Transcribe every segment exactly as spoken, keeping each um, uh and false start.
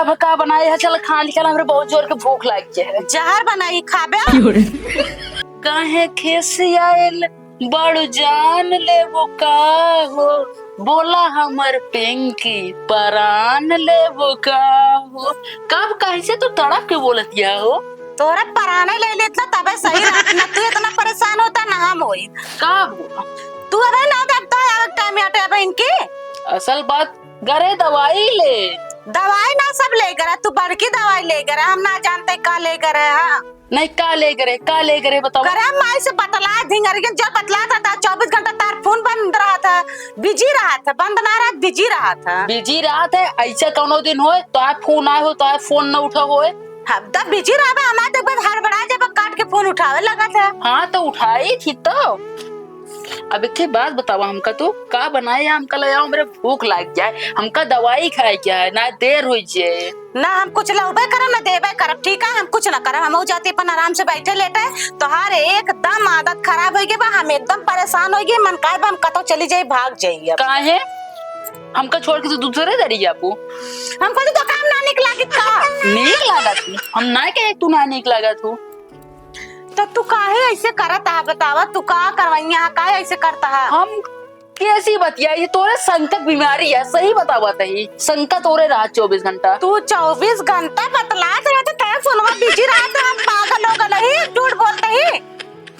अब का बनाए है? चल खा निकल, हमरे बहुत जोर के भूख लाग गया है। जहर बनाई खाबे। काहे खिसियाइल बड़ू जान लेबू का हो, बोला हमर पिंकी परान लेबू का हो। कब कैसे तू तड़प के बोलत गया हो? तोहरा पराने ले लेत ना तबे सही रहत ना। तू इतना परेशान होता ना हम होई। का बोला? तू अबे ना देख तो यार टाइम याटे अबे इनकी। असल बात गरे दवाई ले। दवाई ना सब ले गरा, तू बड़की दवाई ले गरा, हम ना जानते का ले गरा है। हाँ। नहीं, का ले गरे, का ले गरे बताओ। गरे माई से बतला धिंगरियन जो बतला था, था चौबीस घंटा तार फोन बंद रहा था, बिजी रहा था, बंद ना रहा, बिजी रहा था। बिजी रहा था, ऐसा कौनो दिन होए तो आप फोन आए हो तो आप फोन न उठा होए। हम तब बिजी रहबे, हमारे तो बस हड़बड़ा जब काट के फोन उठावे लगा था। हाँ तो उठाई थी तो। अब एक ठे बात बतावा हमका, तू का बनाए या हमका ले आओ, मेरे भूख लाग जाए, हमका दवाई खाए के है ना, देर हो जाए। ना हम कुछ लउबे करब ना देबे करब, ठीक है, हम कुछ ना करब, हम जाती अपन आराम से बैठे लेटे। तोहार एकदम आदत खराब हो गई बा, हम एकदम परेशान हो गए, मन काहे बा हम कतो चली जाई, भाग जाई अब। काहे? हमका छोड़ के तू दूसरे दरी जाबू? हमको तो दुकान ना निक लागत का? नीक लागत हूँ, हम ना कहे तू ना नीक लागत हूँ। तो तू काहे ऐसे करत है बतावा, तू का करवैया है, काहे ऐसे करता है? हम कैसी बतिया, ये तोरे संकट बीमारी है, सही बतावा तही, संकट तोरे रहा चौबीस घंटा। तू चौबीस घंटा बतलात रहे तो तेरे फोनवा बिजी रहा तो हम पागल हो गए ही, झूठ बोलते ही।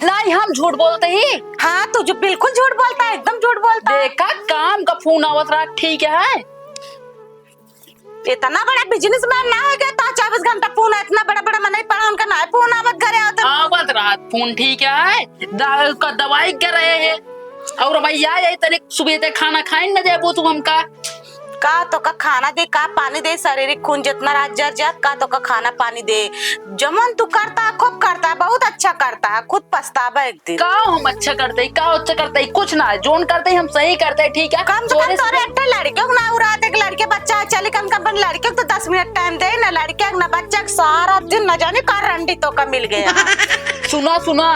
नहीं, हम झूठ बोलते ही। हाँ, तू जो बिल्कुल झूठ बोलता है, एकदम झूठ बोलता है। देखा, काम का फोन आवत रहा, ठीक है। इतना बड़ा बिजनेसमैन ना हो गया, तो चौबीस घंटा फोन, इतना बड़ा बड़ा मनई पड़ा, उनका ना फोन आवत घरे आवत। आवत रहत फोन, ठीक है, द-, का दवाई के रहे है, और भैया यही तनिक सुबह ते खाना खाइन न देबू तू हमका। का तो का खाना दे, का पानी दे, शारीरिक खून जितना रात जर जात, का तो का खाना पानी दे, जमन तू करता है, खूब करता है, बहुत अच्छा करता है, खुद पछतावा एक दिन। का हम अच्छा करते ही, का अच्छा करते ही, कुछ ना है, जोन करते ही हम सही करते ही, ठीक है? कम से कम तोरे तोरे से अट्ठे लड़के ना उड़ा दे, लड़के बच्चा है, चली कम से कम अपन लड़के को तो दस मिनट टाइम दे ना, लड़के ना बच्चा के सारा दिन न जाने का रंडी तो का मिल गया। सुना, सुना,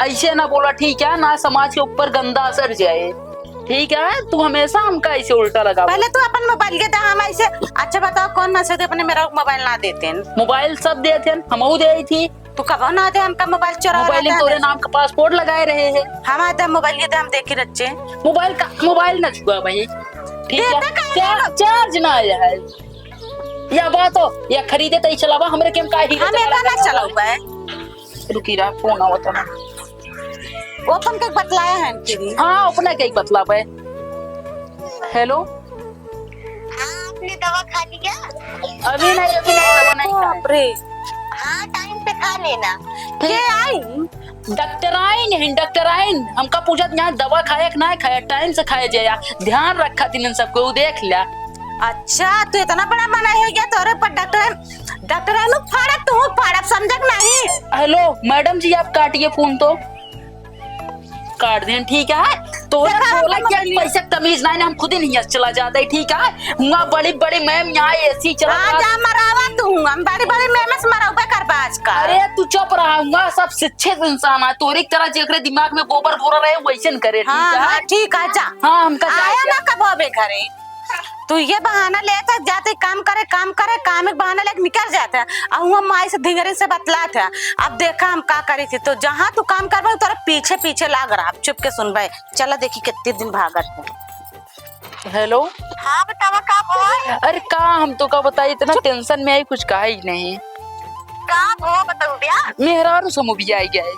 ऐसे ना बोला, ठीक है ना, समाज के ऊपर गंदा असर जाए, ठीक है? तू हमेशा हमका ऐसे उल्टा लगा। पहले तू अपन मोबाइल के दे, हम ऐसे, अच्छा बताओ कौन मैसेज अपने मेरा मोबाइल ना देते हैं? मोबाइल सब देते हैं, हम दे थी। तू कबो ना दे हमका मोबाइल चोरा मोबाइल में तोरे नाम का पासपोर्ट लगाए रहे हैं। हम आते मोबाइल के दे हम देखी रच्चे। मोबाइल का, मोबाइल ना छुआ भाई। ठीक है? देते काहे चा-, ना? चार्ज ना आया है। या बात हो, या खरीदे तई चलावा, हमरे के हम का हीरो हम चला एका ना लगा चलाऊ हुआ है। रुकी रहा, फोन आवत है ना। ओपन के बतलाया है तेरी। हाँ, ओपन के बतलावे। हेलो। हाँ, आपने दवा खा लिया? अभी नहीं, अभी नहीं, दवा नहीं खाए। बाप रे। हाँ, टाइम से खा लेना। के आई? डॉक्टराइन है, डॉक्टराइन। हमका पूछत यहाँ दवा खाया कि ना खाया, टाइम से खाया जाया। ध्यान रखा तीनन सबको, उ देख लिया। अच्छा, तू इतना बड़ा मना हो गया तोरे पर डॉक्टराइन, डॉक्टराइन फाड़ब, तू फाड़ब, समझक नहीं। हेलो, मैडम जी, आप काटिए फोन तो। काट देन, ठीक है? तोरा देखा, बोला हम क्या मोबाइल पैसा तमीज नहीं ना, हम खुद ही नहीं चला जाता है, ठीक है? हुआ बड़ी बड़ी मैम यहाँ एसी चला हाँ, रहा। जा मरावा तू, हम बड़ी बड़ी मैम से मरावे करबा आजकल। अरे तू चुप रहा, हुआ सब शिक्षित इंसान है, तोरी तरह जेकरे दिमाग में गोबर घोरा रहे वैसे न करे, ठीक हाँ, है? हाँ, ठीक है, जा। हाँ, हमका आया जाए ना कब होबे घरे। तू ये बहाना लेत है, जाते काम करे, काम करे, काम एक बहाना लेके निकल जात है। अब हुआ माई से धिंगरे से बतलात है। अब देखा हम का करी थी, तो जहाँ तू काम करबे, तोरा पीछे पीछे लाग रहा। अब चुप के सुनबे, चला देखी कितने दिन भागत है। हेलो। हाँ, बतावा का भवा? अरे का हम तो का बताई, इतना टेंशन में आई, कुछ कहा ही नहीं। का भवा बताऊ ब्या? मेहरारू से मुबिया आई गया है।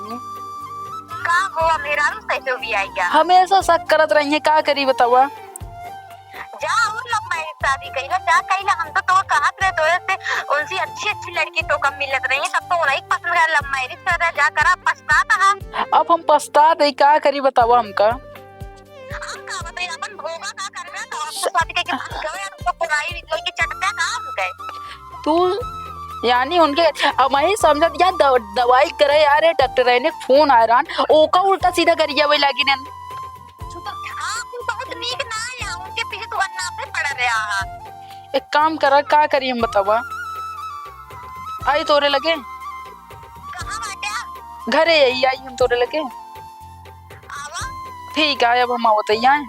का भवा मेहरारू से मुबिया आई गया? हमेशा शक करत रही है, का करी बतावा? जा और लव मैरिज शादी कइला, जा कइला। हम तो तोर कहत रहे तोरे से, उनसे अच्छी अच्छी लड़की तो कम मिलत रही, तब तो उन्हीं पसंद कर लव मैरिज कर रहा, जा करा, पछतात हा। अब हम पछतात है, का करी बतावा हमका? हम का बताई, अपन भोगा का करबे, तो हम तो शादी करके भाग गए, हम तो पुराई निकल के चटका का हो गए। तू यानी उनके, अब मैं समझत या द-, दवाई करे यार, ये डॉक्टर ने फोन आ रहा, ओका उल्टा सीधा करिया वही लागी नन। हाँ, तू बहुत नीक ना आया, उनके पीछे तू अन्ना पे पड़ा रहा है। एक काम करा, का करी हम बतावा? आई तोरे लगे? कहाँ बाटे? घरे आई, आई हम तोरे लगे। आवा। ठीक है, अब हम आवत ही आए।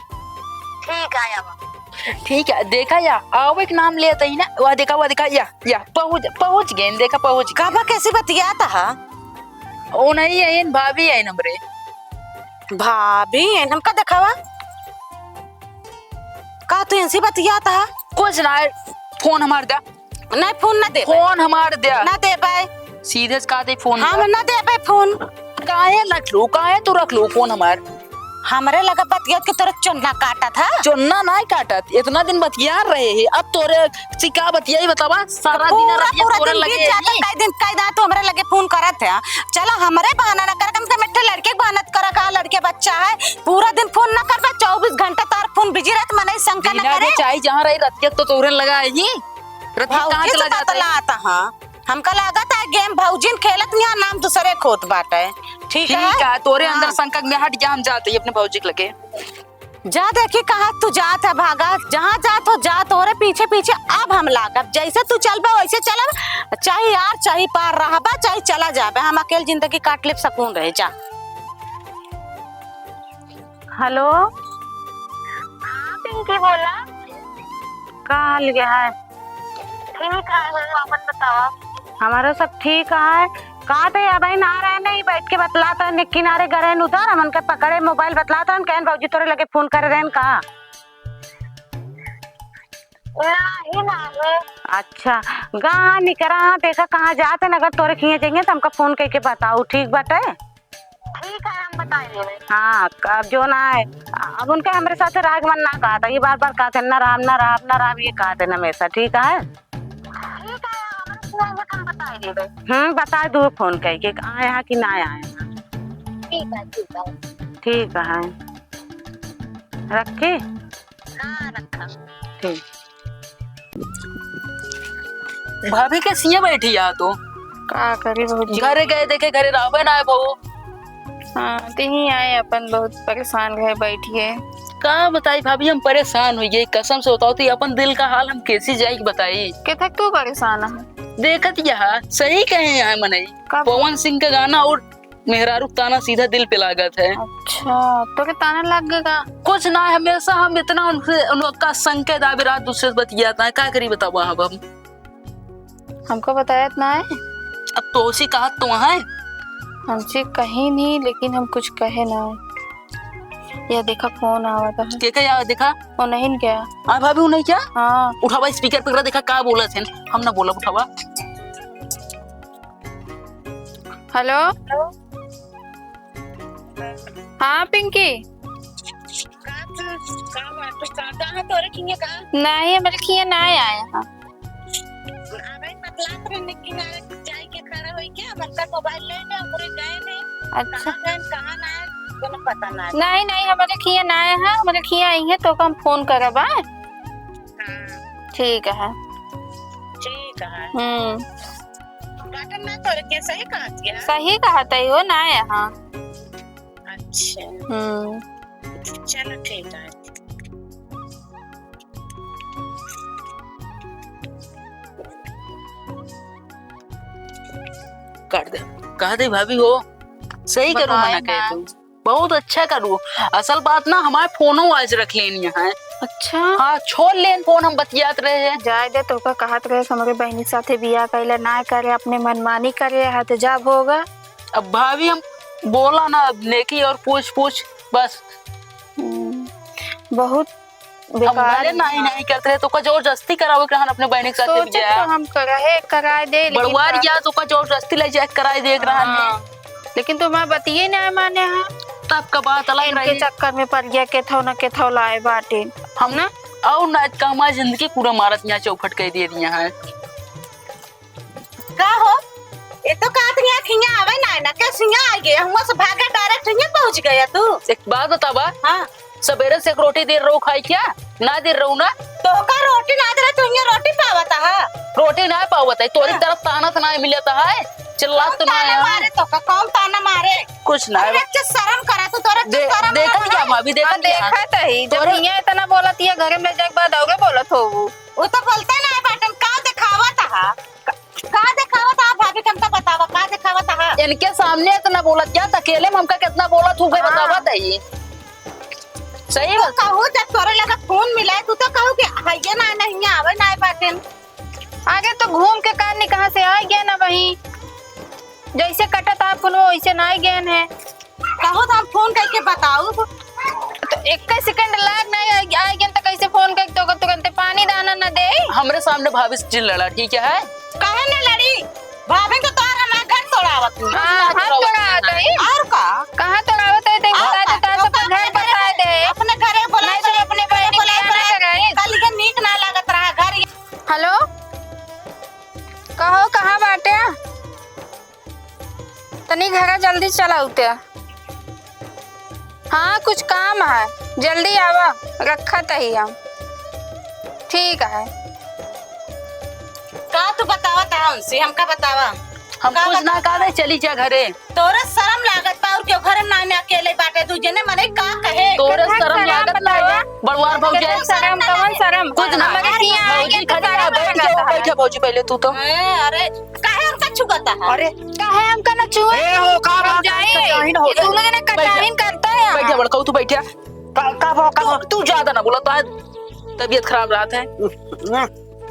ठीक है, आवा। ठीक है, देखा या, आवे के नाम लेत ही ना, वह देखा, वह देखा, या, या, पहुँच, पहुँच गए, देखा, पहुँच गए। काबा कैसी बतियात हा? ओ नहीं है, इन भाभी है हमरे। भाभी है, हमका देखावा। का तू इनसे बतियात हा? कुछ ना, फोन हमार द्या। नहीं, फोन ना देबे। फोन हमार द्या। ना देबे। सीधे से कहा दे फोन हम द्या। ना देबे फोन। काहे रख लू, काहे तू रख लू फोन हमार? हमरे लगे बतियात के तोरे चोन्ना काटत है। चोन्ना नाय काटत, इतना दिन बतिया रहे हैं, अब तोरे से का बतियाई बतावा? सारा दिन पूरा, रतिया पूरा तोरे दिन लगे बीत जाता, ही। कई दिन, कई दिन तू हमरे लगे फोन करत है। चला हमरे बहाना ना कर, कम से कम एक ठे लड़के के बहाना तो करा, का लड़के बच्चा है, पूरा दिन फोन ना करबे, चउबीस घंटा तार फोन बिजी रहत, मनई शंका ना बिना करे। के चाहे जहाँ रही, रतिया तो तोरे लगा ही। रतिया कहाँ भौजी से चला जाता है? बतलात हाँ, हमका लागत है गेम भौजिन खेलत यहाँ नाम दूसरे खोत बाटे। ठीक ठीक है? है, तोरे हाँ। अंदर शंका में हट जा, हम जाते ही अपने भौजी के लगे। जा देखी कहाँ तू जात है, भागा, जहाँ जात हो जा, तोरे पीछे पीछे अब हम लागब। जैसे तू चलबे वैसे चलब, चाहे यार चाहे पार रहबा, चाहे चला जाबे, हम अकेल जिंदगी काट लेब, सुकून रहे जा। हेलो। हाँ पिंकी बोला। का हाल गे है? ठीक है, हम अपन बतावा। हमारो सब ठीक है। का ते अबहिन आ रहे नहीं, बैठ के बतलात रहन, एक किनारे गए रहन उधर, हमन के पकड़े मोबाइल बतलात रहन, कहन भौजी तोरे लगे फोन करे रहन का? नहीं, नहीं। अच्छा, गा निकरा, देखा कहाँ जात है, अगर तोरे खिए जाइए तो हमका फोन करके बताओ, ठीक बाटे? ठीक है, हम बताइए। हाँ, अब जो ना है, अब उनका हमरे साथ राग मन ना कहा था, ये बार बार कहा थे, "ना राम, ना राम, ना राम", ये कहा थे हमेशा, ठीक है? ठीक है, हम तुरंत हम बताइए। हम्म, बता दो फोन करके, आए हैं कि ना आए हैं। ठीक है, ठीक है। ठीक है, रखी? हाँ, रखा। ठीक। भाभी के सिया बैठी आ तो। का करी भौजी? घरे गए देखे, घरे रहबे ना है बहू। हाँ, ते ही आए अपन बहुत परेशान रहे बैठिए। का बताई भाभी, हम परेशान हो गए, कसम से बताओ तो ये अपन दिल का हाल हम कैसे जाई के बताई? के तक तू परेशान है? देखत यह सही कहे हैं मनई। का? पवन सिंह का गाना और मेहरारू ताना सीधा दिल पे लागत है। अच्छा, तो के ताना लाग गए का? कुछ ना, हमेशा हम इतना उनसे, उनका संकेत आवे रात दूसरे से बतियाता है, का करी बतावा अब हम? हमको बताया तो ना है। अब तो उसी कहा तो है। हमसे कहीं नहीं, लेकिन हम कुछ कहे ना है। या देखा फोन आवा था। के का या देखा? वो नहीं क्या? हाँ भाभी, वो नहीं क्या? हाँ। उठावा speaker पे करा, देखा का बोलत है। हम ना बोलब, उठावा। हेलो। हाँ पिंकी। का तू, का बात, तू का, कहाँ तोरे किए का? नहीं, हमरे किए ना आया है। अबे बतलात रहे, लेकिन आ जाए के खड़ा होई क्या? मतलब मोबाइल ले ले, हमरे गए नहीं। अच्छा। कहाँ गए, कहाँ ना है, कोनो पता ना है। नहीं, नहीं, हमरे किए ना आया है, हमरे किए आई है तो हम फोन करब, हाँ? हाँ। ठीक है। ठीक है। हम्म। बाटन ना तोरे के सही कहत है। सही कहत है, वो ना आया, हाँ। अच्छा। हम्म। चलो ठीक है। काट दे। कहा दे भाभी हो, सही करो, बताए मना कहे ना। तू। बहुत अच्छा करू। असल बात ना, हमार फोनो आज रख लेनी है। अच्छा। हाँ, छोड़ लेन फोन, हम बतियात रहे हैं। जाए दे, तोका कहत रहे, हमरे बहिनी साथे बियाह कैले ना करे, अपने मनमानी करे है, तो जब होगा। अब भाभी हम बोला ना, अब नेकी और पूछ पूछ, बस। हम्म, बहुत हम बेकार भले नहीं, इंसान। नहीं करते रहे, तो का जबरदस्ती करावे के रहन अपने बहिनी के साथ सोचे बियाह। तो हम कराए, कराए दे, लेकिन बड़ुआर का या तो का जबरदस्ती ले जाए कराए दे के रहन। हाँ, लेकिन तुम्हार बतिये ना माने हैं। तब का बात अलग इनके रही। चक्कर में पड़ गया, केथौ ना केथौ लाए बाटे। हम ना? और ना, का हमारी जिंदगी पूरा मारत यहाँ चौपट कर दे दिया है। का हो? ये तो कहत हिया कि हिया आवे ना, ना के हिया आ गए, हुआ से भागा direct हिया पहुँच गया तू। एक बात बतावा। हाँ। सवेरे से एक रोटी दे रहो खाई क्या? ना दे रहो ना। तो का रोटी ना दे रहे, तू हिया रोटी पावत है? रोटी ना पावत है, तोरी हाँ। तरफ ताना तो ना मिलत है, चिल्लात तो ना ताना है। मारे तो का, कौन ताना मारे? कुछ ना। अरे, अच्छा शर्म करा तू, तोरा दे-, शर्म देखत ना क्या है? भाभी, देखत हम क्या? देखत ही, जब तोरे हिया इतना बोलत हिया, घरे में जाए के बाद औरे बोलत हो वो। वो तो बोलते ना है, बाटन का दिखावत है? का देखावत हा भाभी, हमका बतावा, का देखावत हा? इनके सामने इतना बोलत क्या? अकेले में हमका कितना बोलत हूँ, हाँ। बतावत है ये। सही तू बात। कहू जब तोरे लगे फोन मिले, तू तो कहू कि हइये ना, नहीं आवे ना बाटेन। आगे तो घूम के का नहीं कहाँ से आ गया ना वहीं, जैसे कटत आ फोन वो वैसे ना गए हैं। कहू तो हम फोन करके बताऊ। तो एक सेकंड लाग नहीं आ, आ गया तो कैसे फोन करके तो तुरंत पानी दाना ना दे। हमरे सामने भाभी से जिन लड़ा, ठीक है? काहे ना लड़ी? भाभी तो तोहर हमार घर तोड़ावत है। हाँ, हम तोड़ावत है। और का? कहाँ तोड़ावत है? तेरे और बता का? दे, तो तो सबका अपने घर बसा घरे, दे। अपने घरे बोला नहीं तो के, अपने अपने बहन के बोला बियाह ना के, कराई। कल के नीक ना लागत रहा घर। हेलो, कहो, कहाँ बाटे? तनी घरा जल्दी चला उते। हाँ, कुछ काम है, जल्दी आवा, रखत ही हम। ठीक है। का तू बतावा ता हमसे, हमका बतावा। हम का कुछ ना बतावा? कहबे, चली जा घरे। तोरे शरम लागत बा, और क्यों घरे ना में अकेले बाटे तू, जेने मने का कहे? तोरे केतना शरम शरम लागत बा, बतावा? बड़वार भौजाई। केतना शरम, कवन शरम? कुछ ना। हमारे हियाँ आए भौजी के तो खड़ी शरम है, बैठ लागत जाओ, है। बैठ जा भौजी पहले तू तो। ए, अरे, काहे हमका छुअता है? अरे, काहे हमका ना छुए? ए हो, का बात है? भौजाई, कचाहिन हो ये गया। दोनों जने बैठ जा। कचाहिन करता है बैठ जा, यहाँ। बड़काऊ, तू बैठ जा। का, का बा, का बा? तू, तू ज्यादा ना बोला, तो आज तबीयत खराब रहत है।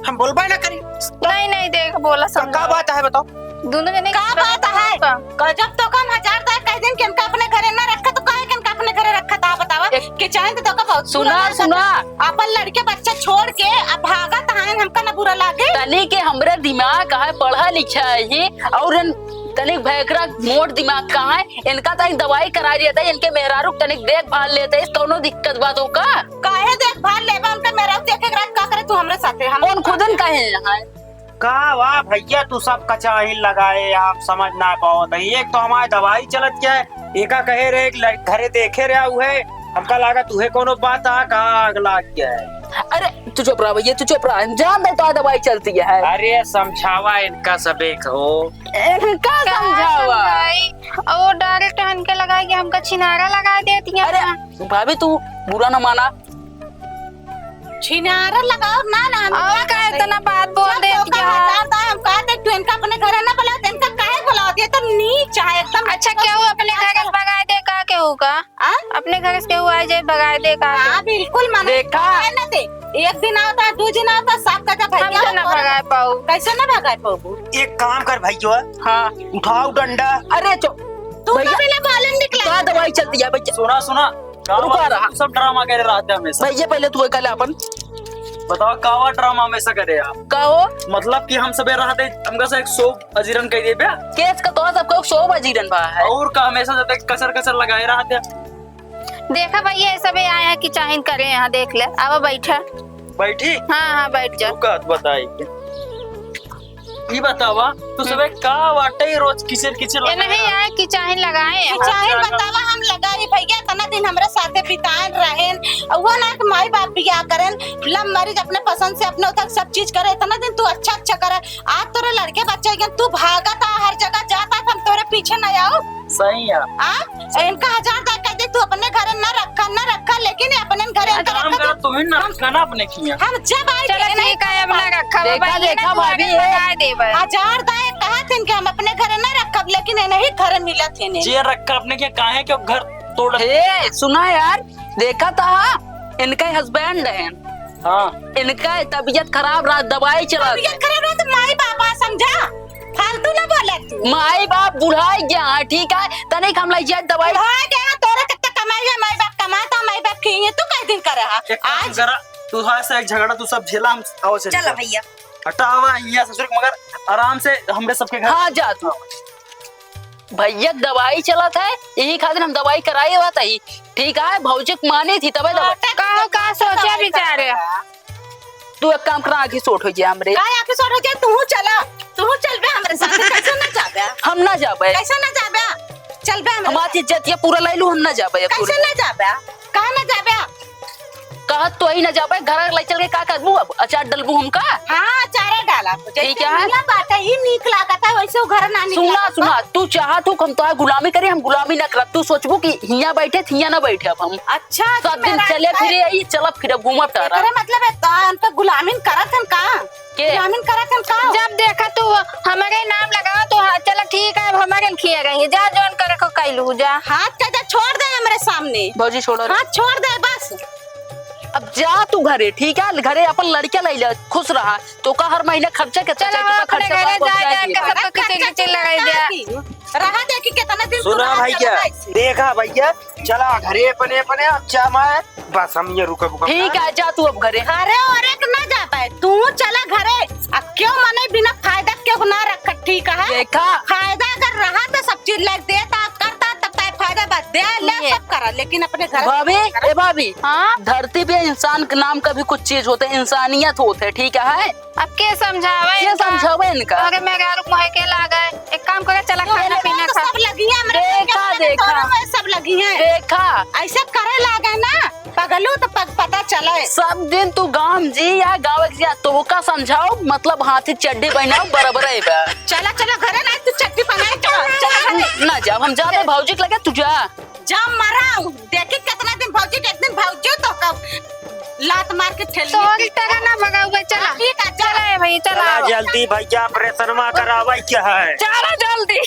हम बोलबे ना करी। नहीं, नहीं, देख, बोला तो का समझा। बात है, बताओ? दोनों जने का बात है? का? गजब तो कम, हजार दाई कह दिन कि इनका अपने घरे ना रखा, तो काहे कि इनका अपने घरे रखा था, बतावा? एक कि चाहे तो तोका बहुत सुना, बुरा लागत। सुना। अपन लड़के बच्चे छोड़ के अब भागत हैं, हमका ना बुरा लागे। तनी के हमरे दिमाग है, पढ़ा लिखा है और इन तनी भयकरा मोट दिमाग का है, इनका तनी दवाई करा देते, इनके मेहरारू के तनी देखभाल लेते, कौनो दिक्कत बा तो का? काहे देखभाल लेबा? हमका मेहरारू देखे के रात का करे तू हमरे साथे? हम कौन खुदन कहे यहाँ है? का वाह भैया, तू सब कचाहिन लगाए, आप समझ ना पावत है। एक तो हमारे दवाई चलत क्या है, एका कहे रहे कि लड़-, घरे देखे रहा उहे, हमका लागत उहे कोनो बात आ, का आग लाग गया है। अरे तू चुप रहा भैया, तू चुप रहा, हम जान दे तो दवाई चलती है। अरे समझावा इनका सबे को। इनका का समझावा? समझाई? और डायरेक्ट हन के लगाई कि हमका छिनारा लगा देती है। अरे भाभी तू बुरा ना माना, छिनारा लगाओ ना, ना, हम और का इतना बात बोल जब देती है? हजार दाई हम कहते, तू इनका अपने घरे ना बुलाओ, तो इनका काहे बुलाओ? ये तो नीच है एकदम। अच्छा, केहू अपने घर से भगाए दे का, केहू का? आ? अपने घर से केहू आ जाए, भगाए दे का? हाँ, बिल्कुल मना देखा? भगाए ना दे। एक दिन आवता, दू दिन आवता, सब कहता, हम भैया, तो ना और भगाए पाऊ। कैसे ना भगाए पाऊ? एक काम कर भैया, हाँ। उठाओ डंडा। अरे चुप। तू भैया, कभी ना बोलन निकला। का दवाई चलती है भैया? सुना, सुना। का रुका बात रहा। तू सब ड्रामा करे रहते हमेशा। भैया, पहले तू कल अपन बताओ, कावा ड्रामा हमेशा करे आप? का हो? मतलब कि हम सबे रहते, हमका से एक सौ अजीरन कह देबे। केस का तो सबको सौ अजीरन बा है। और का हमेशा जब तक कसर कसर लगाए रहते। देखा भैया, ये सबे आया कि चाहिन करे यहाँ, देख ले। आवा बैठा। बैठी? हाँ, हाँ, बैठ जा। रुका, तो बताई। ई बतावा, तू सबे का बाटे रोज किचिर किचिर ए, लगाए नहीं रहा? आए कि चाहे लगाए हैं। चाहे अच्छा, बतावा, हम लगाई भैया, इतना दिन हमरे साथे बिताएन रहेन, वो ना कि माई बाप बियाह करेन, लव मैरिज अपने पसंद से अपने उधर सब चीज करे, इतना दिन तू अच्छा अच्छा करे, आज तोरे लड़के बच्चे गए, तू भागत आ, हर जगह जाता, हम तोरे पीछे न आओ। सही है। आ? इनका हजार दाई कह दे, तू अपने घरे न रखा, न रखा, लेकिन ये अपने घरे इनका आराम रखा करो, तू। तुम्हें ना रखा ना अपने किया। हम जब आए चलो थे, ठीक है, अब ना रखा, देखा, बाबा, ये देखा, ना भाभी, तुम्हारे ये लगाए देबे। हजार दाई कहा थे कि हम अपने घरे न रखब, लेकिन ये नहीं घरे मिलत है नहीं। जे रखा अपने किया, काहे के घर तोड़। हे, सुना यार, देखा था, इनका हस्बैंड है। हाँ। इनका तबीयत खराब रहा, दवाई चला। तबीयत खराब रहा तो माई बाप आ, समझा? फालतू ना बोले तू। माई बाप बुढ़ाई गया है, ठीक है? तनिक हम लइ जाए दवाई। बुढ़ाई गया, तोरे कितना कमाई है, माई बाप कमाता, माई बाप की है, तू कई दिन करे हा? एक काम आज करा, तू थोड़ा सा एक झगड़ा तू सब झेला, हम आओ चल चलो जा। भैया। हटावा यहाँ ससुर, मगर आराम से हमरे सबके घर। हाँ, जा तू। भैया दवाई चलत है, यही खातिर हम दवाई कराए हुआ था ही। ठीक है, भौजी के मानी थी तबे दवाई। का, का सोचे बिचारे? तू एक काम करा, आँखी सोट हो जाए हमरे। का आँखी सोट हो जाए? तू चला, तू चलबे हमरे साथ, कैसे ना जाबे? हम ना जाबे। कैसे ना जाबे? चलबे हमरे हमार साथ। इज्जत ये पूरा ले लू, हम ना जाबे अब पूरे। कैसे ना जाबे? कहाँ ना जाबे? कहत तो ही ना जाबे, घर ले चल के का करबू अब? अचार डलबू हमका? हाँ, अचार डाला। ठीक है। जैसे मिला बात है, ही नीक लागत है, वैसे वो घर ना नीक सुना, लागत बा। सुना, तू चाहत हो हम तोहार गुलामी करी, हम गुलामी ना करब। तू सोचबू कि हियाँ बैठे, हियाँ ना बैठे अब हम। अच्छा, सब दिन मेरा चले है। फिरे, यही चलब फिरब, घूमब टहरब। एकरे मतलब है, तो हम तो गुलामी करत हन का? के? गुलामी करत हन का? जब देखा तू हमारे नाम लगावा तो हाँ, चला ठीक है, अब हमारे खिया गई, जा जौन करे को कैलू जा। हाथ का जा, छोड़ दे हमरे सामने। भौजी छोड़ो रे। हाथ छोड़ दे बस। अब जा तू घरे, ठीक है? घरे अपन लड़के लइ ले, खुश रहा। तोका हर महीना खर्चा के चला, चला, अपने खर्चा घरे जा, जा, के सबका किचिन किचिन लगाई दे। रहा देखी कितना दिन सुना भैया, देखा भैया, चला घरे अपने, अपने, अब जा मैं, बस हम ये रुका बुका। ठीक है, जा तू अब घरे। अरे, अरे, ना जा पाए, तू चला घरे। अब क्यों मने बिना फायदा क्यों ना रख, ठीक है? देखा। फायदा अगर रहा तो सब चीज लग देता, करता, तब तय फायदा बस दे, ले ये। सब करा, लेकिन अपने घर भाभी, ए भाभी, हाँ? धरती पे इंसान के नाम का भी कुछ चीज होते, इंसानियत होते, ठीक है? अब के समझावे के इनका? समझावे इनका? अगर मेहरारू मोहे के लागे, एक काम करे, चला खाना पीना खा। सब लगी है, हमरे देखा, देखा। सब लगी है। देखा। ऐसे करे लागे ना, पगलू तो पग-, पता चले। सब दिन तू गाँव जी या गाँव के जी, तोहका समझाओ, मतलब हाथी चड्डी पहनाओ, बराबर है बा। चला, चला घरे, नहीं तू चड्डी पहनाई, चला, चला घरे। ना जाओ, हम जाते भौजी के लगे, तू जा। जा मरा, देखी कितना दिन भौजी के, एक दिन भौजी तो कब लात मार के ठेल तो ली। टका ना भगाऊ भाई, चला। ठीक है, चला। चला ए भाई, चला। चला जल्दी भैया, ऑपरेशन करावे के है। चला जल्दी।